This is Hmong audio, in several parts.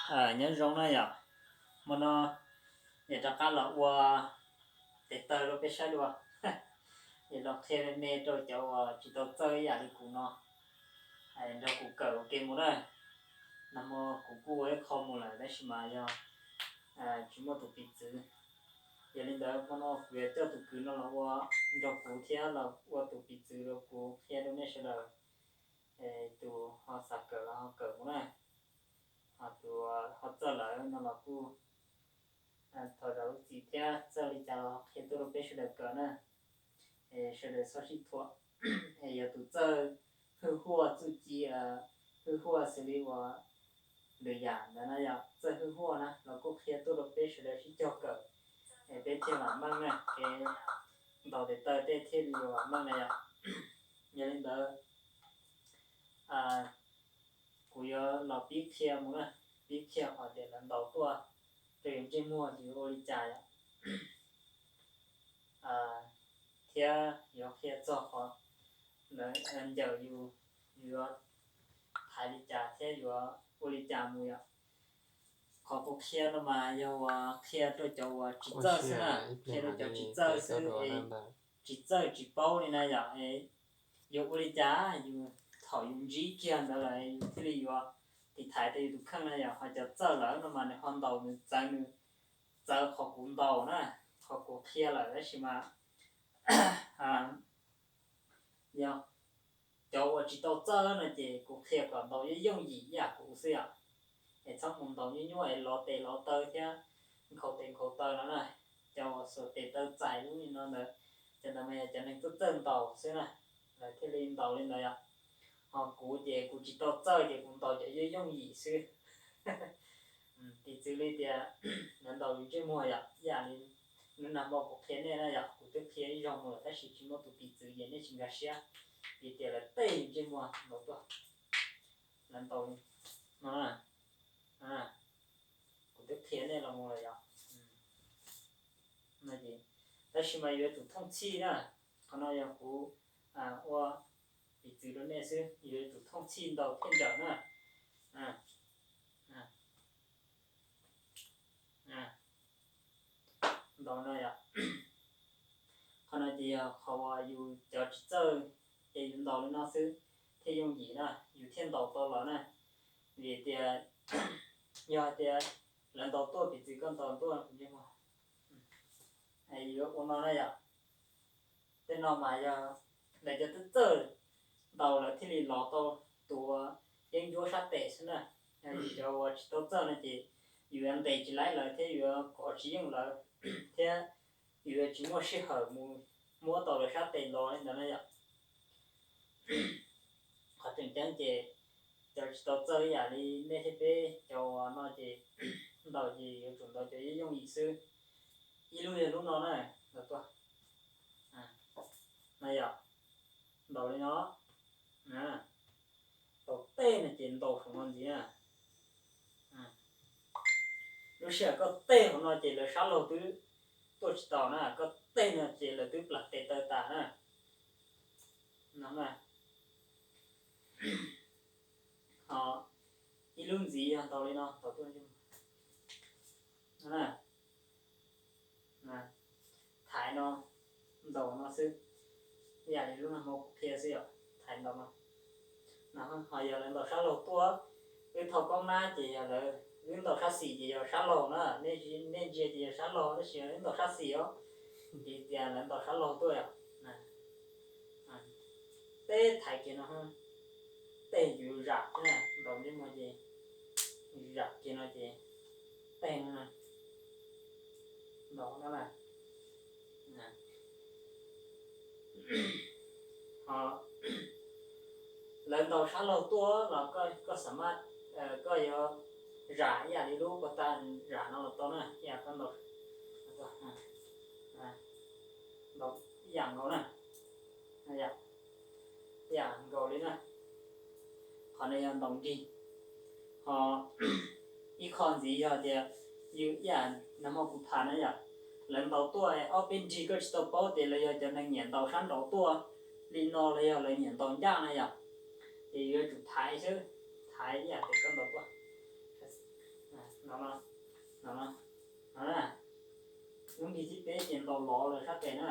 Nyob zoo na yom, hmo no es rov qab los ua tes taw rau peb saib dua. Es los qhia me me rau cov uas tsis tau txawj ib yam li kuv no, nrog kuv kawm ua ke mus na. Nag hmo kuv kuj ua ib qho mus lawm tab sis mas yog tsis muaj tus piv txwv. Yog li ntawd hmo no kuv yuav coj tus kwv no los ua nrog kuv thiab los ua tus piv txwv rau kuv qhia rau nej sawv daws. Tus ho xav kawm los ho kawm mus na, ho tus ho txawj lawm no los kuj thov zam lub txim thiab, txawj li cas los qhia tuaj rau peb sawv daws kawm na. Es sawv daws txhob sib thuam. Es yog tus txawj hwj huaj txuj ci, hwj huaj xws li uas lwm yam ntawd na yom, txawj hwj huaj na los kuj qhia tuaj rau peb sawv daws sib cog kawm, es peb thiaj vam meej na, kev ntaus tes taw tej thiaj li yuav vam meej na yom. Yog li ntawd kuv yuav los pib qhia mus na, pib qhia qhov tias lawv ntaus tuaj rau yus ntsej muag yus ua li cas yom, thiab yuav qhia txog qhov lawv ncaws yus, yus yuav thaiv li cas thiab yuav ua li cas mus yom. Qhov kuv qhia no mas yog uas qhia rau cov uas tsis txawj xwb na, qhia rau cov tsis txawj xwb es tsis txawj tsis paub li na yom. Yus ua li cas yus thaum yus ntsib kiag ntawd lawm yus thiaj li yuav tiv thaiv tau yus tus kheej na yom. Ho cov txawj lawm no mas nws ho ntaus nws txawv, nws txawv qhov kuv ntaus na, qhov kuv qhia lawm tab sis mas yog cov uas tsis tau txawj no ces kuv qhia kom ntaus yooj yooj yim ib yam kuv xwb yom. Es txhob mus ntaus nyuaj nyuaj es lov tes lov taw thiab nkhaus tes nkhaus taw no na. Cov uas xuas tes taw txais lub li no ntawd, cov ntawd mas yog cov neeg txawj txawj ntaus xwb na, lawv thiaj li ntaus li ntawd yom. Ho kuv ces kuv tsis tau txawj ces kuv ntaus cov yooj yooj yim xwb. Piv txwv li tias lawv ntaus yus ntsej muag yom, ib yam li lub nag hmo kuv qhia nej na yom, kuv twb qhia ib zaug mus lawm tab sis tsis muaj tus piv txwv ces nej tsis nkag siab. Vim tias lawv tej yus ntsej muag ntaus tuaj, lawv ntaus no na, kuv twb qhia nej los mus lawm yom. Tab sis mas yuav tsum thooj txhij na, qhov no yog kuv ua piv txwv rau nej xwb, yuav tsum thooj txhij ntaus thiaj nrawm na. Ntaus no yom. Qhov no ces yog qhov uas yus cov tsis txawj ces yus ntaus li no xwb thiaj yooj yim na, yus thiaj ntaus tau los na. Vim tias yog hais tias lawv ntaus tuaj piv txwv koj ntaus tuaj, yuav ua no na yom. Tej no mas yog lawv cov txawj txawj ntaus lawv thiaj li lov tau tus uas yeeb ncuab sab tes xwb na. Yog yus cov uas tsis tau txawj no ces yus yuav ntes tsis laib lawv thiab yuav kov tsis yeej lawv, thiab yus yuav tsis muaj sij hawm mus muab tau lawv sab tes los li ntawd na yom. Qhov tseem ceeb ces cov tsis tau txawj ib yam li nej thiab peb cov uas no ces ntaus ces yuav tsum ntaus cov yooj yooj yim xwb. Ib lub yog lub no na, ntaus tuaj no yom, ntaus li no. Ntaus tej no ces ntaus saum no ntxiv na. Lub sij hawm koj tej hauv no ces lawv sab laug twb tuaj tsis tau na, koj tej no ces lawv twb plam tes taw tas na. No na. Ho ib lub ntxiv yog ntaus li no, ntaus tuaj no na. Thaiv no, ntaus no xwb, ib yam li lub nag hmo kuv qhia xwb yom, thaiv ntaus no. Ho yog lawv ntaus sab laug tuaj, wb thau koob nab ces yog lawv, wb ntaus sab xis ces yog sab laug na, nej ntsia ces yog sab laug tab sis wb ntaus sab xis os. Ces tias lawv ntaus sab laug tuaj yom. Peb thaiv kiag no, tej yus zam thiab ntaus ntsej muag ces zam kiag no ces tej no na, ntaus no na. Ho lawv ntaus sab laug tuaj los koj xam maj, koj yuav zam ib yam li lub puas tas zam no los tau na, ib yam koj ntaus, ntaus ib yam nkaus na, ib yam nkaus li na. Qhov no yog ntaus nrig. Ho ib qho ntxiv yog tias yus ib yam nag hmo kuv tham na yom, lawv ntaus tuaj ob peb nrig koj tsis tau paub tias lawv yog cov neeg nyiam ntaus sab nraud tuaj li no los yog lawv nyiam ntaus ncaj na yom, ces yus yuav tsum thaiv xwb, thaiv ib yam tias koj ntaus tuaj. No, no, no, no na. Lub nrig thib peb ces ntaus lov lawm sab pem na.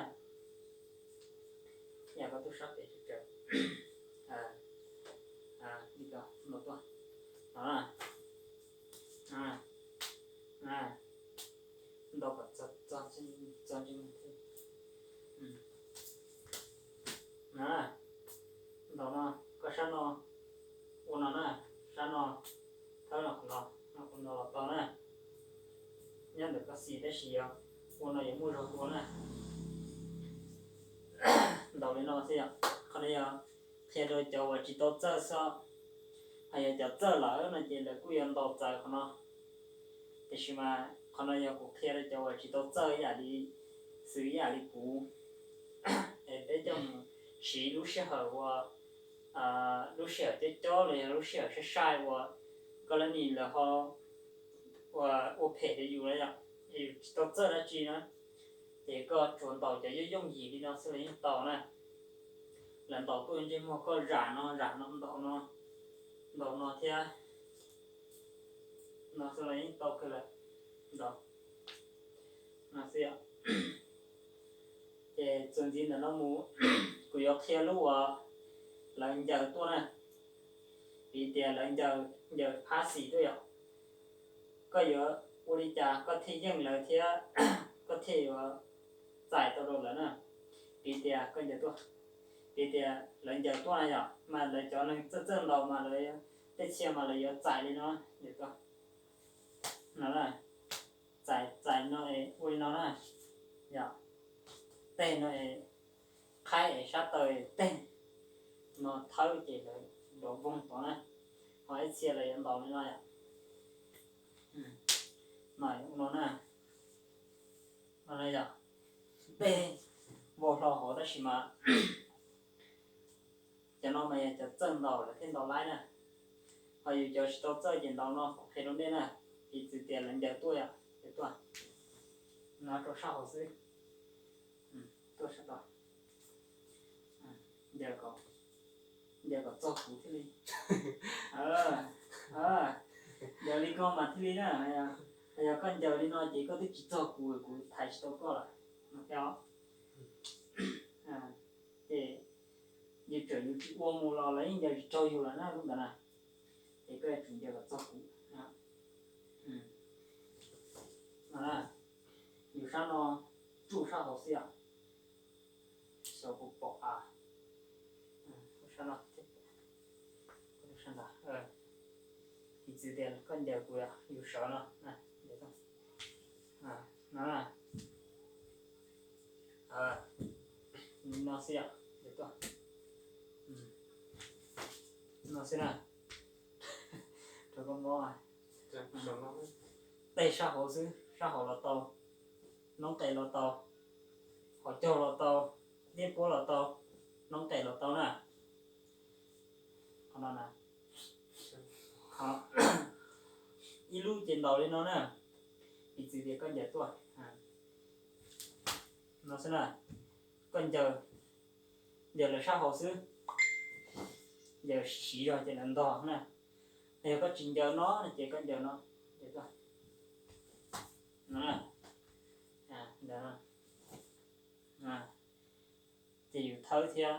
Yam koj tuaj sab pem tsawv tsawv. Li ko ntaus tuaj. No na. Ntaus kom txog, txog, txog ntsej muag thiab. Na, ntaus no, koj sab no ua no na, sab no thawb no, qhov no, no qhov no los tau na. Nyob ntawm koj xim tab sis yog ua no yuav muaj zog dua na. Ntaus li no xwb yom. Qhov no yog qhia rau cov uas tsis tau txawj xwb. Ho yog cov txawj lawm no ces lawv kuj yuav ntaus txawv qhov no. Tiam sis mas qhov no yog kuv qhia rau cov uas tsis tau txawj ib yam li, xws ib yam li kuv, es peb coj mus siv lub sij hawm ua, lub sij hawm cob cob los yog lub sij hawm sai sai uas koj lab nis lawv ho ua, ua phem rau yus na yom, yus tsis tau txawj dab tsi na, ces koj tsuas ntaus cov yooj yooj yim li no xwb los yeej tau na. Lawv ntaus tuaj ntsej muag koj zam no zam no, ntaus no, ntaus no thiab, no xwb los yeej tau kawg lawm. Ntaus no xwb yom. Ces txuas ntxiv ntawm no mus, kuv yuav qhia lub uas lawv ncaws tuaj na. Piv tias lawv ncaws, ncaws phab xis tuaj yom. Koj yuav ua li cas koj thiaj yeej lawv thiab koj thiaj yuav txais tau rau lawv na? Piv tias koj ncaws tuaj, piv tias lawv ncaws tuaj na yom, mas lawv cov neeg txawj txawj ntaus mas lawv, tej txhia mas lawv yuav txais li no, ncaws tuaj. No na, txais, txais no es ua li no na, yog tej no es qhaib es sab taw es tej no thawb ces lawv nrov voog tod na. Ho ib txhia lawv yuav ntaus li no yom. No, ua no na, no yog tej vau hlo hauv tab sis mas cov no mas yog cov txawj ntaus lawv thiaj ntaus laib na. Ho yus cov tsis tau txawj ces ntaus no kuv qhia rau nej na. Piv txwv tias lawv ncaws tuaj yom, ncaws tuaj, no rau sab hauv xwb, tuaj sab tod, ncaws kom, ncaws kom txog kuv thiaj li, ncaws li ko mas thiaj li na. Yog koj ncaws li no ces koj twb tsis txog kuv, kuv thaiv tsis tau koj lawm. Ces yus txawm yus tsis ua mus los lawv yeej ncaws tsis raug yus lawm na lub ntawd na. Ces koj yuav tsum ncaws kom txog kuv. Yus sab no tsuj sab hauv xwb os. Xyov puas pom a. Sab no, piv txwv tias koj ncaws kuv yus sawv no, no, no xwb yom, ncaws tuaj, no xwb na. Rau koj mob, tej sab hauv xwb, sab hauv los tau, noob qes los tau, qhov caug los tau, liab puab los tau, noob qes los tau na. Qhov no na, ib lub ces ntaus li no na, piv txwv tias koj ncaws tuaj, no xwb na, koj ncaws, ncaws lawv sab hauv xwb, ncaws siv zog ces lawv ntog na. Yog koj tsis ncaws no ces koj ncaws no, ncaws tuaj, no, ces yus thawb thiab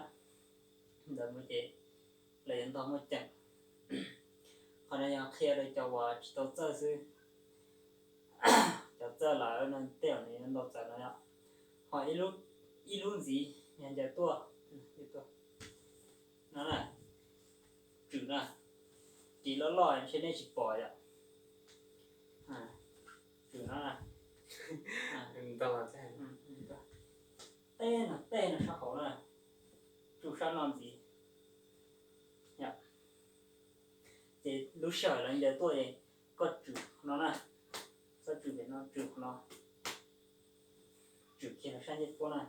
ntawd mus ces lawv yuav ntog muaj ceem. Qhov no yog qhia rau cov uas tsis tau txawj xwb. Cov txawj lawm no tej zaum nws yuav ntau txawv no yom. Ho ib lub ntxiv yog ncaws tuaj, no na, tswm na, ris loj loj ntshe nej tsis pom yom. Tswm no na, tej no, tej no sab hauv na, tsuj sab no ntxiv. Ces lub sij hawm lawv ncaws tuaj es koj tswm qhov no na, txhob tswm pem no, tswm qhov no, tswm kiag lawv sab ncej puab na.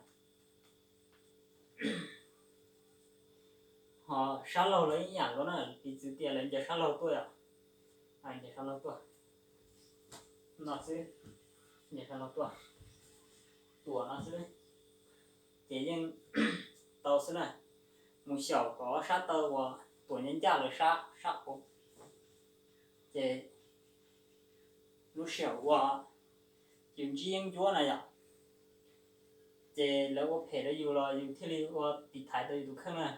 Ho sab laug lawv ib yam nkaus na, piv txwv tias lawv ncaws sab laug tuaj yom, ncaws sab laug tuaj, no xwb, ncaws sab laug tuaj, tuam no xwb, ces yeej tau xwb na. Mus xyaum kom sab taw uas tuam ncaj ncaj lawv sab, sab hauv, ces Lub sij hawm uas yus ntsib yeeb ncuab na yom, ces lawv ua phem rau yus los yus thiaj li ua tiv thaiv tau yus tus kheej na.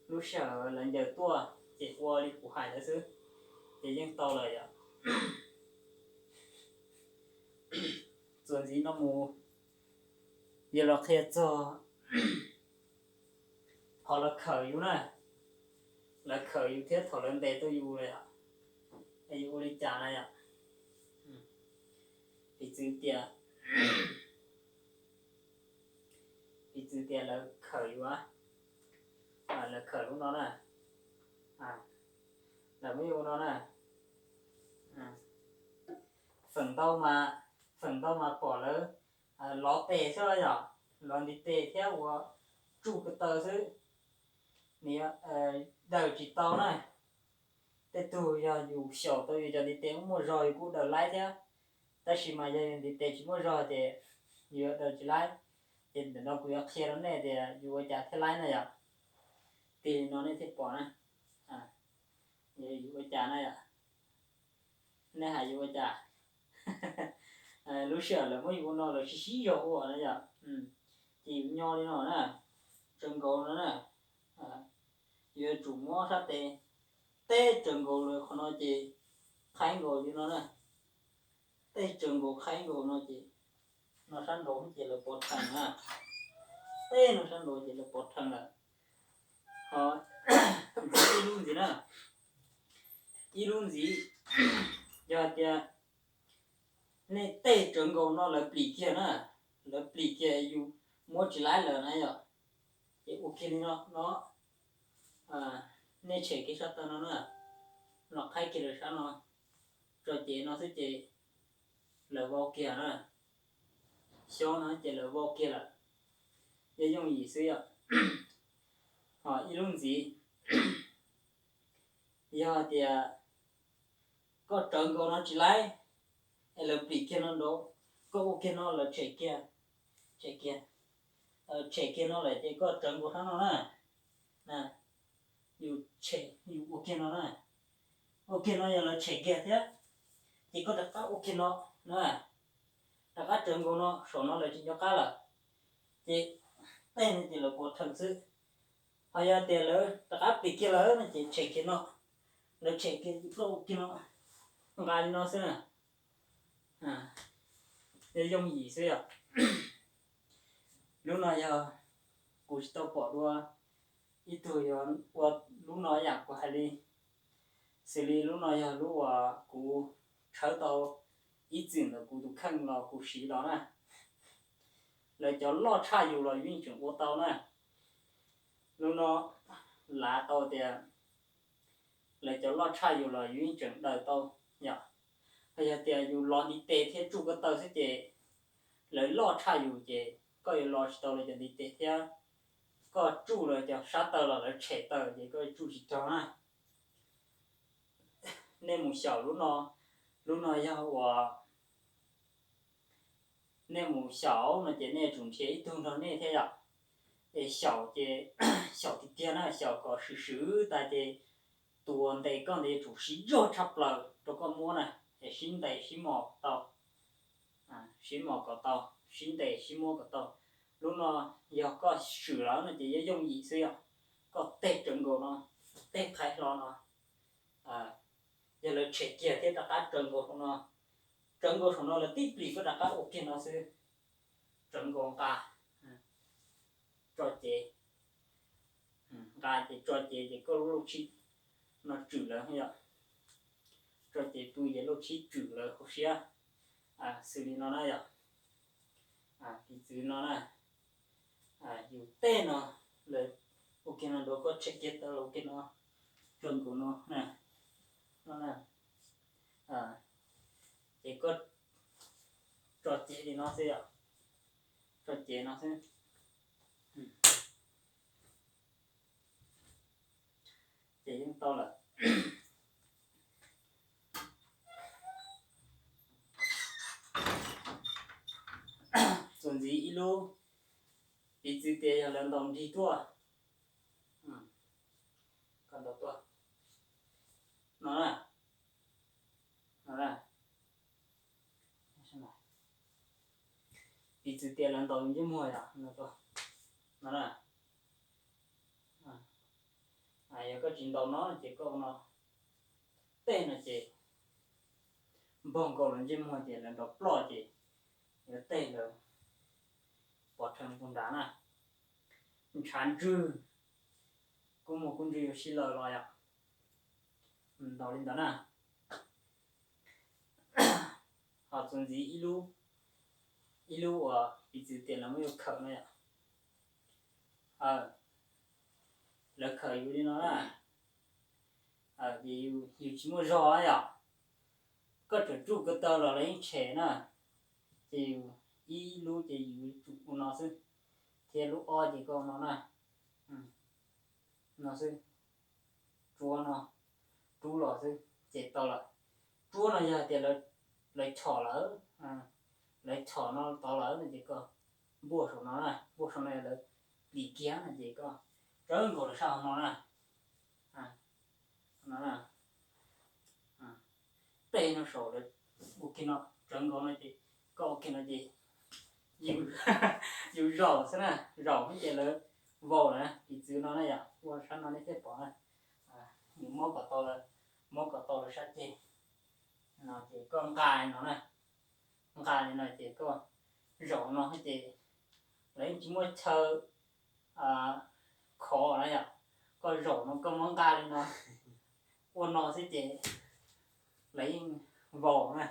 Lub sij hawm lawv ncaws tuaj ces ua li kuv hais ntawd xwb, ces yeej tau lawm yom. Txuas ntxiv no mus, yog los qhia txog qhov lawv khawm yus na, lawv khawm yus thiab thaum lawv ntes tau yus lawm yom, es yus ua li cas na yom. Piv txwv tias, piv txwv tias lawv khawm yus, lawv khawm lub no na, lawv muab yus ua no na, feem ntau mas, feem ntau mas pom lawv lov tes xwb los yom, lov ntiv tes thiab ua tsuj ko taw xwb, nws daws tsis tau na. Tej tug yog yus xyaum tau yus cov ntiv tes muaj zog yus kuj daws laib thiab, tab sis mas yog yus ntiv tes tsis muaj zog ces yus yuav daws tsis laib. Ces ntawm no kuv yuav qhia rau nej tias yus ua cas thiaj laib na yom. Tig li no nej thiaj pom na, yus ua cas na yom. Nej hais yus ua cas? Lub sij hawm lawv muab yus ua no lawv sib sib zog ua na yom. Ces yus nyo li no na, tsaws nkaus no na, yus yuav tsum muab sab tes teb tsaws nkaus lawv qhov no ces qhaib nkaus li no na, teb tsaws nkaus qhaib nkaus no ces no sab nraud ces lawv pov rhees na, teb no sab nraud ces lawv pov rhees lawm. Ho ib lub ntxiv na, ib lub ntxiv yog hais tias nej tej tsaws nkaus no lawv plim kiag na, lawv plim kiag yus muab tsis laib lawm na yom. Ces ua kiag li no no, nej tshem kiag sab taw no na, no qhaib kiag lawv sab no, tso cev no xwb ces lawv vau kiag na, xyob no ces lawv vau kiag lawm, yog yooj yim xwb yom. Ho ib lub ntxiv yog hais tias koj tsawv nkaus no tsis laib, es lawv plim kiag no nraud, koj ua kiag no lawv tshem kiag, tshem kiag, tshem kiag no lawm ces koj tsawv nkaus sab no na, yus tshem yus ua kiag no na, ua kiag no yog lawv tshem kiag thiab, ces koj rov qab ua kiag no na, rov qab tsawv nkaus no saum no lawv tsis nco qab lawm, ces tej no ces lawv pov rhees xwb. Ho yog tias lawv rov qab plis kiag lawm no ces tshem kiag no, lawv tshem kiag ces koj ua kiag no, nqa li no xwb na, yog yooj yim xwb yom. Lub no yog kuv tsis tau pom dua ib tug yog ua lub no yam kuv hais li, xws li lub no yog lub uas kuv tshawb tau ib txwm ntawm kuv tus kheej los kuv siv los na. Lawv cov loj tshaj yus los yus yeej tseem ua tau na. Lub no lav tau tias lawv cov loj tshaj yus los yus yeej tseem daws tau yom. Ho yog tias yus los ntiv tes thiab tsuj ko taw xwb ces lawv loj tshaj yus ces koj yuav los tsis tau lawv cov ntiv tes thiab koj tsuj lawv cov sab taw los lawv tshem taw ces koj tsuj tsis raug na. Nej mus xyaum lub no, lub no yog uas nej mus xyaum no ces nej yuav tsum nrhiav ib tug nrog nej thiab yom. Es xyaum ces xyaum tiag tiag na, xyaum kom swm swm tas ces tus uas ntes koj ntawd yuav tsum siv zog tshaj plaws rau koj muab na, es sib ntes sib mos kom tau, sib mos kom tau, sib ntes sib muab kom tau. Lub no yog koj swm lawm no ces yooj yim xwb yom, koj tej tsawv nkaus no, tej qhaib hlo no, yog lawv tshem kiag thiab rov qab tsawv nkaus saum no, tsawv nkaus saum no lawv tib plis koj rov qab ua kiag no xwb, tsawv nkaus nqa, tso cev, nqa ces tso cev ces koj lub lauj tshib no tswm lawv yom, tso cev pw ces lauj tshib tswm lawv hauv siab, xws li no na yom. Piv txwv no na, yus tej no lawv ua kiag no nraud koj tshem kiag tau ua kiag no, tsawv nkaus no na, no na, ces koj tso cev li no xwb yom, tso cev no xwb. Ces yeej tau lawm. Txuas ntxiv ib lub, piv txwv tias yog lawv ntaus nrig tuaj, ntaus tuaj, no na, no na, Piv txwv tias lawv ntaus yus ntsej muag yom, no na. Yog koj tsis ntaus no ces koj no, tej no ces npog nkaus lawv ntsej muag ces lawv nrov ploj ces yuav tej lawv pov rhees puag nrad na. Ntshav ntswg, kub muag kub ntswg yuav sib laws los yom. Ntaus li ntawd na. Ho txuas ntxiv ib lub, ib lub uas piv txwv tias lawv muab yus khawm no yom. Lawv khawm yus li no na, ces yus tsis muaj zog yom. Koj tseem tsuj ko taw los lawv yeej tshem na. Ces yus ib lub ces yus tsum ua no xwb, thiab lub ob ces koj no na, no xwb. Tsuab no, rub los xwb ces tau lawm. Tsuab no yog tias lawv chom lawm, lawv chom no tod lawm no ces koj npuaj saum no na, npuaj saum no lawv plis kiag no ces koj tsawv nkaus lawv sab hauv no na. Tej no saum lawv ua kiag no tsawv nkaus no ces koj ua kiag no ces yus zaum xwb na, zaum ces lawv vau na, piv txwv no na yom, ua sab no nej thiaj pom na. Yus muab kom tau, muab kom tau lawv sab ceg no ces koj nqa li no na, nqa li no ces koj zaum no ces lawv yeej tsis muaj chaw khov na yom, koj zaum no koj muab nqa li no, ua no xwb ces lawv yeej vau na.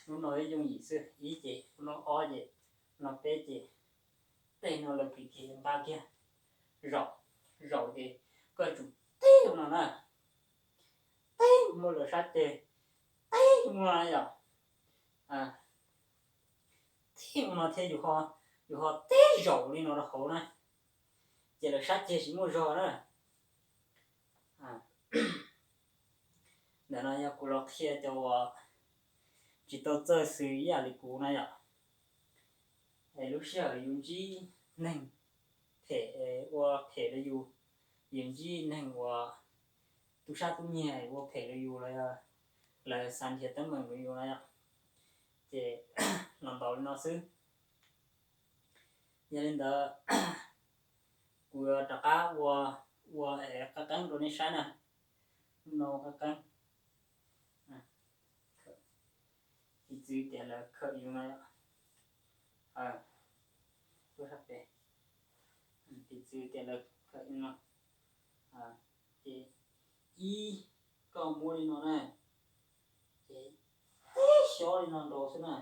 Lub no yooj yim xwb, ib ces, lub no ob ces, no peb ces, tej no lawv plis kiag nqa kiag, zaum, zaum ces koj tsum tib ua no na, tib muab lawv sab ceg, tib ua no yom, tib ua no thiab yus ho tib zaum li no rau hauv na, ces lawv sab ceg tsis muaj zog na. Ntawm no yog kuv los qhia cov uas tsis tau txawj xws ib yam li kuv na yom. Es lub sij hawm yus ntsib neeg phem ua phem rau yus, yus ntsib neeg uas tub sab tub nyiag ua phem rau yus los yog lawv xa nrhiav teeb meem rau yus na yom, ces los ntaus li no xwb. Yog li ntawd, kuv yuav rov qab ua, ua es qab qeeb rau nej saib na. No qab qeeb, piv txwv tias lawv khawm yus no, piv txwv tias lawv khawm yus no, ces ib, koj muab li no na, ces tib xyob li no nraud xwb na,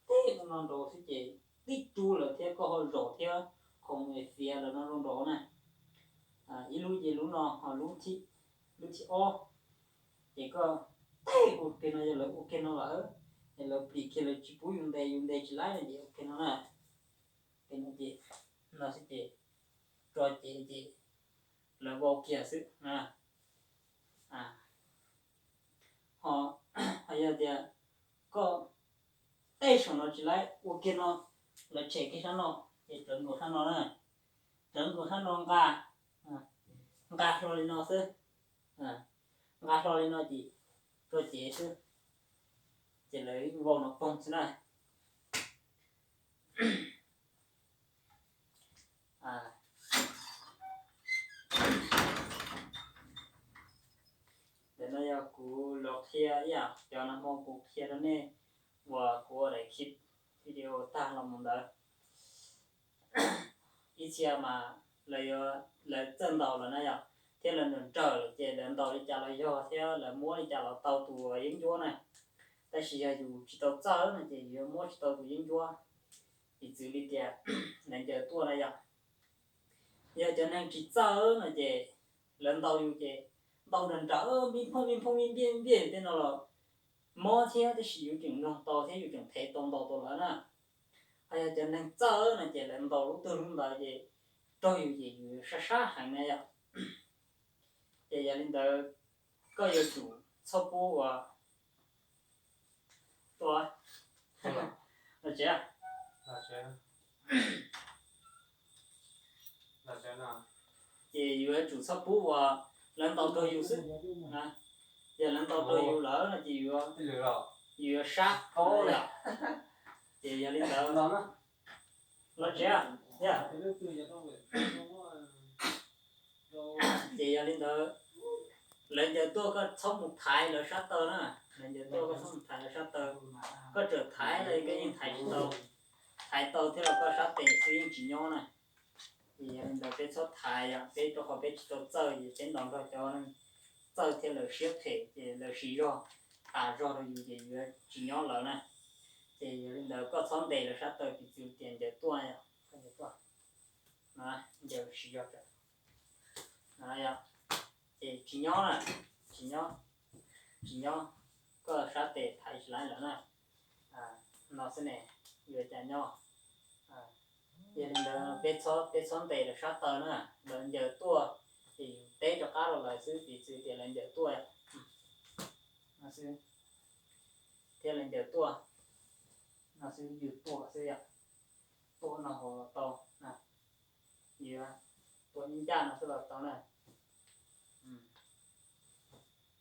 tib ua no nraud xwb ces tib rub lawm thiab koj ho zaum thiab, qhov mus fiav lawm no rau nraud na. Ib lub ces lub no, ho lub thib ob, ces koj tib ua kiag no, yog lawv ua kiag no lawm, es lawv plis kiag lawv tsis pub yus ntes, yus ntes tsis laib no ces ua kiag no na. Ces no ces, no xwb ces tso cev ces lawv vau kiag xwb na. Ho, ho yog tias koj tej saum no tsis laib ua kiag no, lawv tshem kiag sab no, ces tsawv nkaus sab no na, tsawv nkaus sab no nqa, nqa hlo li no xwb, nqa hlo li no ces tso cev xwb, ces lawv vau no poog xwb na. Ntawm no yog kuv los qhia ib yam cov nag hmo kuv qhia rau nej uas kuv ua daim clip video tag los mus ntawd. Ib txhia mas lawv yuav, lawv txawj ntaus lawm na yom, thiab lawv nrawm nrawm lawm ces lawv ntaus li cas los yog thiab lawv muab li cas los tau tus yeeb ncuab na. Tab sis yog yus tsis tau txawj no ces yus yuav muab tsis tau tus yeeb ncuab. Piv txwv li tias lawv ncaws tuaj na yom, yog cov neeg tsis txawj no ces lawv ntaus yus ces ntaus nrawm nrawm, vij phooj vij phooj vij npiaj vij npiaj tej no los mob thiab, tab sis yus tseem mloog tau thiab yus tseem thev tau ntaus tau lawv na. Ho yog cov neeg txawj no ces lawv ntaus lub twg lub ntawd ces raug yus ces yus sab sab heev na yom. Ces yog li ntawd koj yuav tsum txhob pub ua, ua, los tsev, ces yus yuav tsum txhob pub ua, lawv ntaus raug yus xwb. Yog lawv ntaus raug yus lawm no ces yus, yus yuav sab, yom. Ces yog li ntawd, los tsev, ces yog li ntawd, lawv ncaws tuaj koj txhob mus thaiv lawv sab taw na. Lawv ncaws tuaj koj txhob mus thaiv lawv sab taw. Koj txawm thaiv los koj yeej thaiv tsis tau. Thaiv tau thiab los koj sab tes xwb yeej tsis nyob na. Ces yog li ntawd peb txhob thaiv yom, peb rau qhov peb tsis tau txawj, ces peb ntaus nrog cov neeg txawj thiab lawv siab phem ces lawv siv zog tas zog rau yus ces yuav tsis nyob lawv na. Ces yog li ntawd koj txhob ntes lawv sab taw, piv txwv tias ncaws tuaj yom, ncaws siv zog, ces tsis nyob na, tsis nyob, tsis nyob, koj sab tes thaiv tsis laib lawv na. No xwb ne, yuav cas nyob. Yog li ntawd peb txhob, peb txhob ntes lawv sab taw na, lawv ncaws tuaj ces yus teb rov qab rau lawv xwb, piv txwv tias lawv ncaws tuaj thiab lawv ncaws tuaj, no xwb yus tuam xwb yom, tuam no hauv los tau, yus tuam ncaj ncaj no xwb los tau na.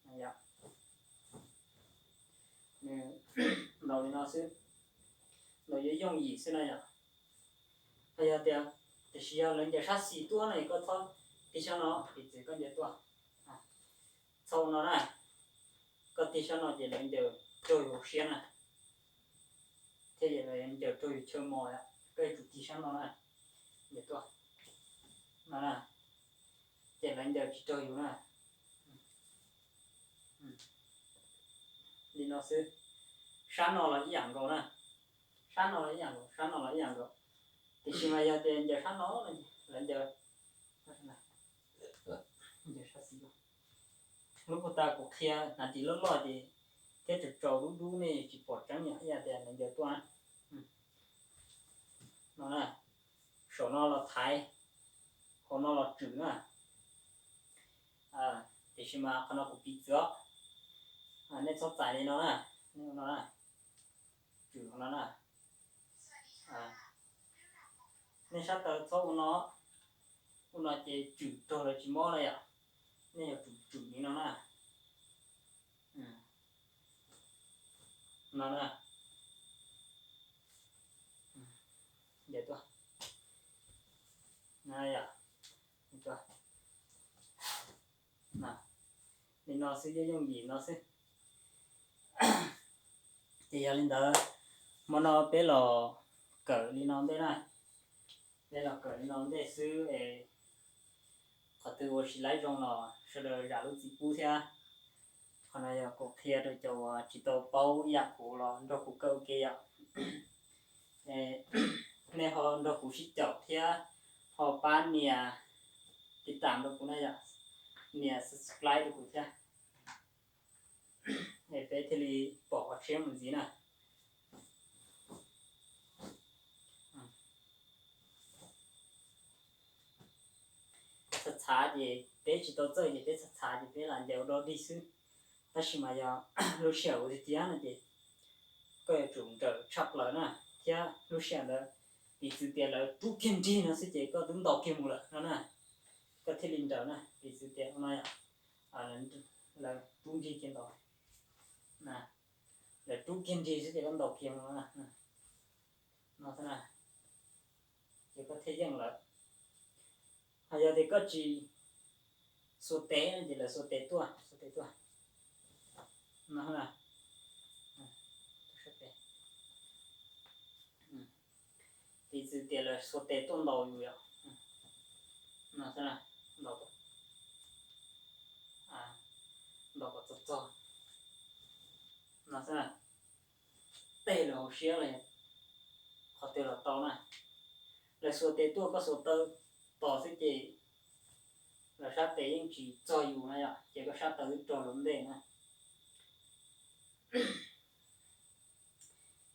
Nws ntaus li no xwb, ntaus yuav yooj yim xwb na yom. Ho yog tias, tiam sis yog lawv ncaws sab xis tuaj no es koj txhob tig sab no, piv txwv koj ncaws tuaj, txhob ua no na, koj tig sab no ces lawv ncaws raug yus hauv siab na, thiab lawv ncaws raug yus chaw mos, koj yuav tsum tig sab no na, ncaws tuaj no na, ces lawv ncaws tsis raug yus na. Li no xwb, sab no los ib yam nkaus na, sab no los ib yam nkaus, sab no los ib yam nkaus. Tiam sis mas yog tias ncaws sab no, lawv ncaws, ncaws sab xis. Lub pus tas kuv qhia hnav ris loj loj ces thiab tsaus tsaus dub dub nej tsis pom tseeb, yog ib yam tias lawv ncaws tuaj na. No na, saum no los thaiv, hauv no los tswm na. Tiam sis mas qhov no kuv piv txwv os, nej txhob txais li no na, nej ua no na, tswm hauv no na. Nej sab taw txhob ua no, ua no ces tswm raug lawv tsis mob na yom. Nej yuav tsum tswm li no na. No na, ncaws tuaj, li no xwb, yooj yooj yim no xwb. Ces yog li ntawd, hmo no peb los kawm li no ntej na, peb los kawm li no ntej xwb es qhov twg ua tsis laib zoo los sawv daws zam lub txim pub thiab. Qhov no yog kuv qhia rau cov uas tsis tau paub ib yam kuv los nrog kuv kawm ua ke yom. Nej ho nrog kuv sib caum thiab ho pab nias tiv tam rau kuv na yom, nias subscribe rau kuv thiab, es peb thiaj li pom qhov tshiab mus ntxiv na. Txhav txhav ces peb tsis tau txawj ces peb txhav txhav ces peb lam ncaws ua dog dig xwb. Tab sis mas yog lub sij hawm ua tiag tiag no ces koj yuav tsum nrawm tshaj plaws na, thiab lub sij hawm ntawd piv txwv tias lawv rub kiag nrig no xwb ces koj twb ntaus kiag mus lawm no na, koj thiaj li nrawm na. Piv txwv tias no, lawv rub nrig kiag ntaus, lawv rub kiag nrig xwb ces koj ntaus kiag mus no, no xwb na, ces koj thiaj yeej lawv. Ho yog tias koj tsis xuas tes no ces lawv xuas tes tuaj, xuas tes tuaj, no na, piv txwv tias lawv xuas tes tuaj ntaus yus yom, no xwb na, ntaus, ntaus kom txog txog, no xwb na, tej lawv hauv siab los qhov twg los tau na. Lawv xuas tes tuaj koj xuas taw tos xwb ces lawv sab tes yeej tsis txog yus na yom, ces koj sab taw twb raug lawv ntej na.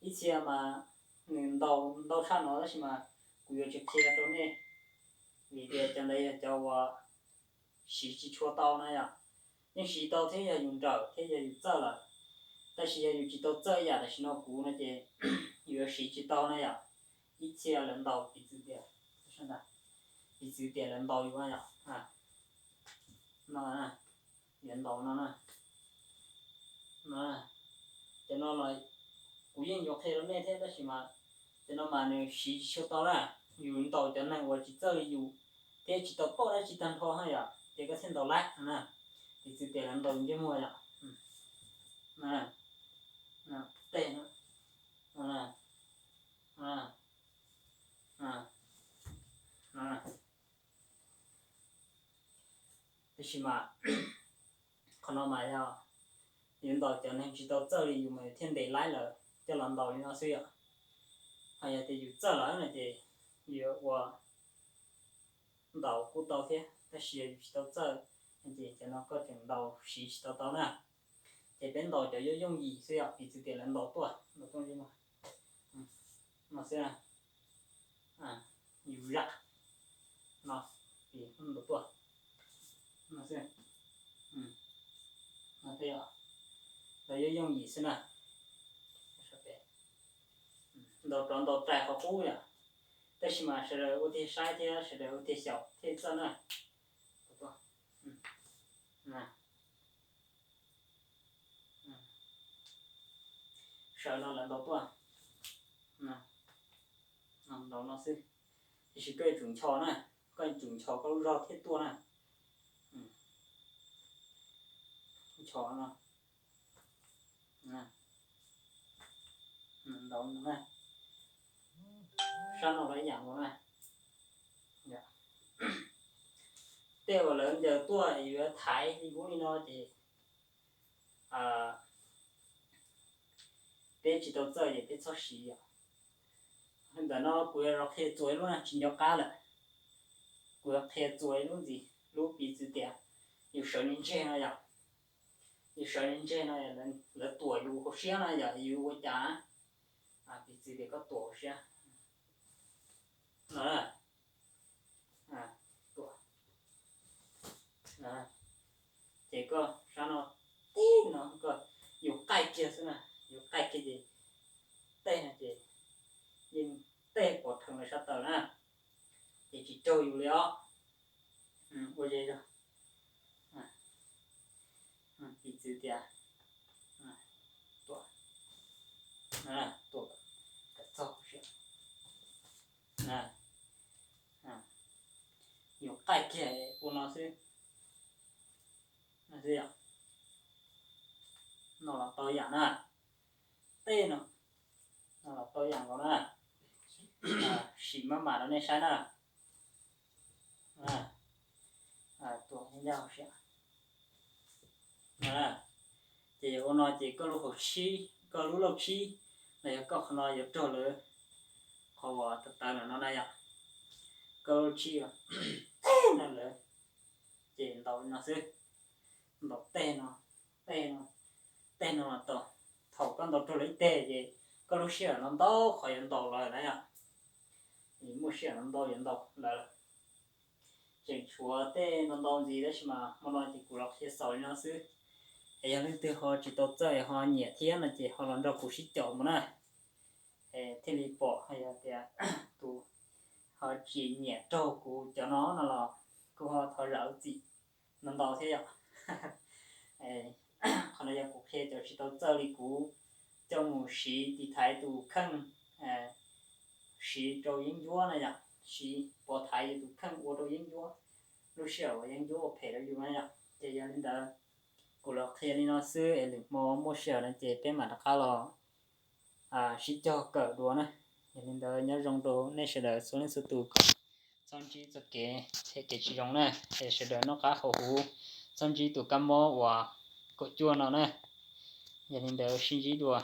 Ib txhia mas nws ntaus ntau tshaj no tab sis mas kuv yuav tsis qhia rau nej, vim tias cov ntawd yog cov uas siv tsis tshua tau na yom. Yeej siv tau thiab yog yus nrawm thiab yog yus txawj lawm, tab sis yog yus tsis tau txawj ib yam tam sim no kuv no ces yus yuav siv tsis tau na yom. Ib txhia lawv ntaus piv txwv tias, piv txwv tias lawv ntaus yus na yom, no, yuav ntaus no na, no, cov no los Kuv yeej yuav qhia rau nej thiab tab sis mas cov no mas nws siv tsis tshua tau na. Yus ntaus cov neeg uas tsis txawj li yus thiab tsis tau paub dab tsi tag nrho na yom, ces koj thiaj ntaus laib no na. Piv txwv tias lawv ntaus ntsej muag yom, tej no, tab sis mas qhov no mas yog yus ntaus cov neeg tsis tau txawj li yus mas yus thiaj ntes laib lawv coj los ntaus li no xwb yom. Ho yog tias yus txawj lawm no ces yus ua ntaus kuj tau thiab, tab sis yog yus tsis tau txawj no ces cov no koj tseem ntaus siv tsis tau tau na. Ces peb ntaus cov yooj yooj yim xwb yom, piv txwv tias lawv ntaus tuaj, ntaus tuaj no xwb, yus zam no, ntaus tuaj no xwb, no xwb, ntaus yooj yooj yim xwb na. Ntaus rov ntaus rais qhov qub yom, tab sis mas sawv daws ua tiag saib thiab sawv daws ua tiag xyaum thiaj txawj na. Sawv no lawv ntaus tuaj, ntaus no xwb, tiam sis koj yuav tsum nchos na, koj yuav tsum nchos koj lub zog thiaj tuaj na. Nchos no, ntaus no na, sab no los ib yam nkaus na. Tej uas lawv ncaws tuaj yuav thaiv li kuv li no ces peb tsis tau txawj ces peb txhob siv yom. Ntawm no kuv yuav los qhia txuas ib lub na, tsis nco qab lawm. Kuv yuav qhia txuas ib lub ntxiv, lub piv txwv tias yus sawv ntseg ntseg no yom, yus sawv ntseg ntseg no lawv tuam yus hauv siab no yom, yus ua cas na, piv txwv tias koj tuam hauv siab no, tuam, ces koj sab no tib no koj yus qaij kiag xwb na, yus qaij kiag ces tej no ces yeej tej pov rhees lawv sab taw na, ces tsis raug yus li os. Ua li zog, piv txwv tias tuam, tuam kom txog siab, yus qaij kiag ua no xwb, no los tau yam na, tej no, no los tau yam nkaus na, sim maj mam rau nej saib na, tuam yaj siab. Ces yog ua no ces koj lub hauv tshib, koj lub lauj tshib, los yog koj qhov no yuav raug lawv qhov uas tawv tawv no na yom, koj lub tshib no lawv ces ntaus li no xwb, ntaus tej no, tej no, tej no los tau. Thaum koj ntaus raug lawv ib teg ces koj lub sij hawm no ntau qhov yuav ntaus lawv na yom, muaj sij hawm no ntau yuav ntaus lawv. Tseem tshuav tej ntau ntau ntxiv tab sis mas hmo no ces kuv los qhia xaus li no xwb. Es yog leej twg ho tsis tau txawj ho nyiam thiab no ces ho los nrog kuv sib caum mus na, thiaj li pom. Yog tias tus ho tsis nyiam raug kuv cov no no los kuj ho thov zam lub txim ntau ntau thiab yom. Qhov no yog kuv qhia cov tsis tau txawj li kuv coj mus siv tiv thaiv tus kheej, siv rau yeeb ncuab na yom, siv pov thaiv yus tus kheej ua rau yeeb ncuab, lub sij hawm uas yeeb ncuab ua phem rau yus na yom. Ces yog li ntawd kuv los qhia li no xwb es lwm hmo muaj sij hawm no ces peb mam rov qab los sib cog kawm dua na. Yog li ntawd nyob zoo rau nej sawv daws txhua leej txhua tus kom txhob ntsib txoj kev, kev tsis zoo na, es sawv daws noj qab haus huv, txhob ntsib tus kab mob uas kaum cuaj no na. Yog li ntawd sib ntsib dua.